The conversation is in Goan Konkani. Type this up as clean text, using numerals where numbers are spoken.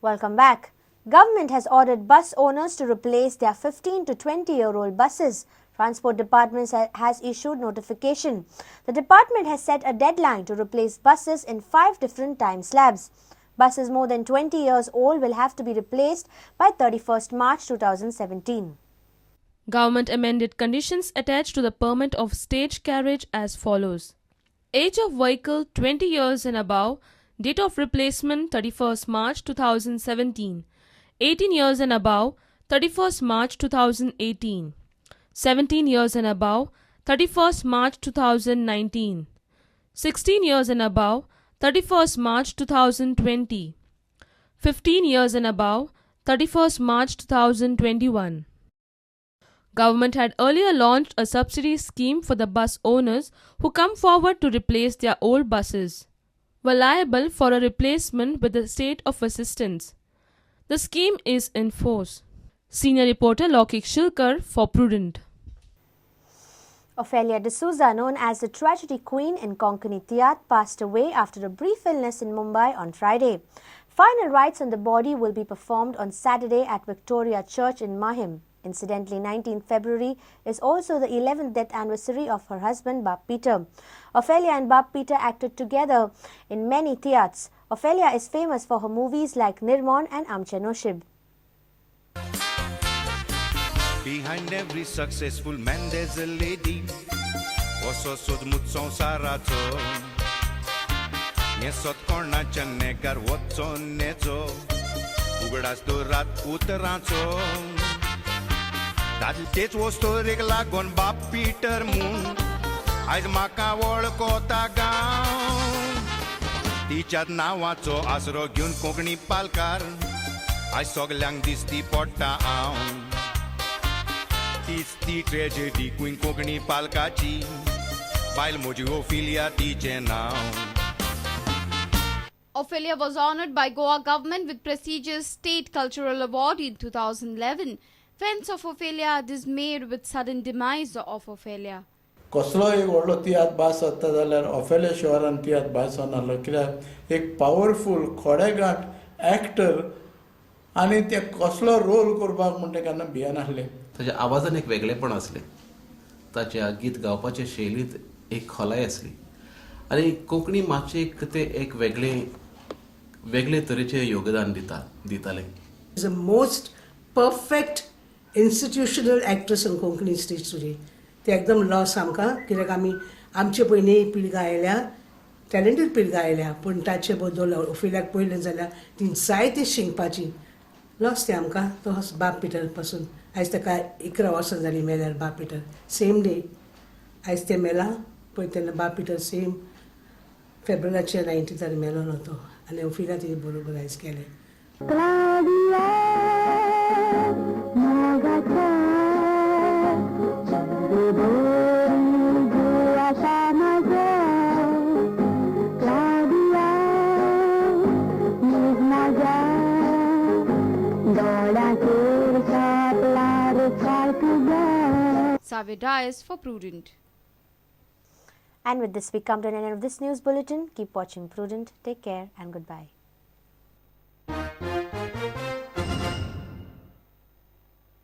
Welcome back. Government has ordered bus owners to replace their 15 to 20-year-old buses. Transport Department has issued notification. The department has set a deadline to replace buses in 5 different time slabs. Buses more than 20 years old will have to be replaced by 31st March 2017. Government amended conditions attached to the permit of stage carriage as follows. Age of vehicle 20 years and above, date of replacement 31st March 2017, 18 years and above 31st March 2018, 17 years and above 31st March 2019, 16 years and above 31st March 2020, 15 years and above 31st March 2021. Government had earlier launched a subsidy scheme for the bus owners who come forward to replace their old buses, were liable for a replacement with the state of assistance. The scheme is in force. Senior reporter Lokik Shilkar for Prudent. Ophelia D'Souza, known as the tragedy queen in Konkani Tiatr, passed away after a brief illness in Mumbai on Friday. Final rites on the body will be performed on Saturday at Victoria Church in Mahim. Incidentally, 19th February is also the 11th death anniversary of her husband, Bab Peter. Ophelia and Bab Peter acted together in many theatres. Ophelia is famous for her movies like Nirmon and Amche Noshib. Behind every successful man there's a lady. असो सोदमूत संवसाराचो हें सत कोणाच्या नेगार वचो नेचो उगडास दवरात उतरांचो तेच वस्तोरेक लागून बाप पीटर म्हूण आयज म्हाका वळखता गांव तिच्याच नांवाचो आसरो घेवन कोंकणी पालकार आयज सगल्यांक दिसती पडटा हांव. तीच ती ट्रेजेडी क्वीन कोंकणी पालकाची बायल म्हजी ओफिलिया तिचें नांव. Ophelia was honored by Goa government with prestigious State Cultural Award in 2011. Fans of Ophelia are dismayed with sudden demise of Ophelia. कसलो एक व्हडलो तियात्र भास जाता जाल्यार ओफेलिया शिवारान तियात्र भास जावन कित्याक एक पावरफूल खोडेगांठ एक्टर आनी ते कसलो रोल करपाक म्हण ते केन्ना भियेनासले. ताच्या आवाजान एक वेगळेपण आसलें, ताच्या गीत गावपाच्या शैलींत एक खोलाय आसली आनी कोंकणी माचयेक ते एक वेगळे वेगळे तरेचें योगदान दिताले. Is the most perfect institutional actress in Konkani stage today. ते एकदम लॉस आमकां कित्याक आमी आमचे पयलीं पिळगा आयल्या, टॅलंटेड पिळगा आयल्या, पूण ताचे बद्दल ओफिल्याक पळयलें जाल्यार ती जायती शिकपाची लॉस ते आमकां. तो बाब पिटर पासून आयज ताका 11 वर्सां जालीं मेल्यार. बाब पिटर सेम डे आयज ते मेला पळय तेन्ना बाब पिटर सेम फेब्रुवारीच्या 19 मेलोलो तो आनी ओफिल्या तेजे बरोबर आयज केलें. Xavier Dias for Prudent. And with this, we come to an end of this news bulletin. Keep watching Prudent. Take care and goodbye.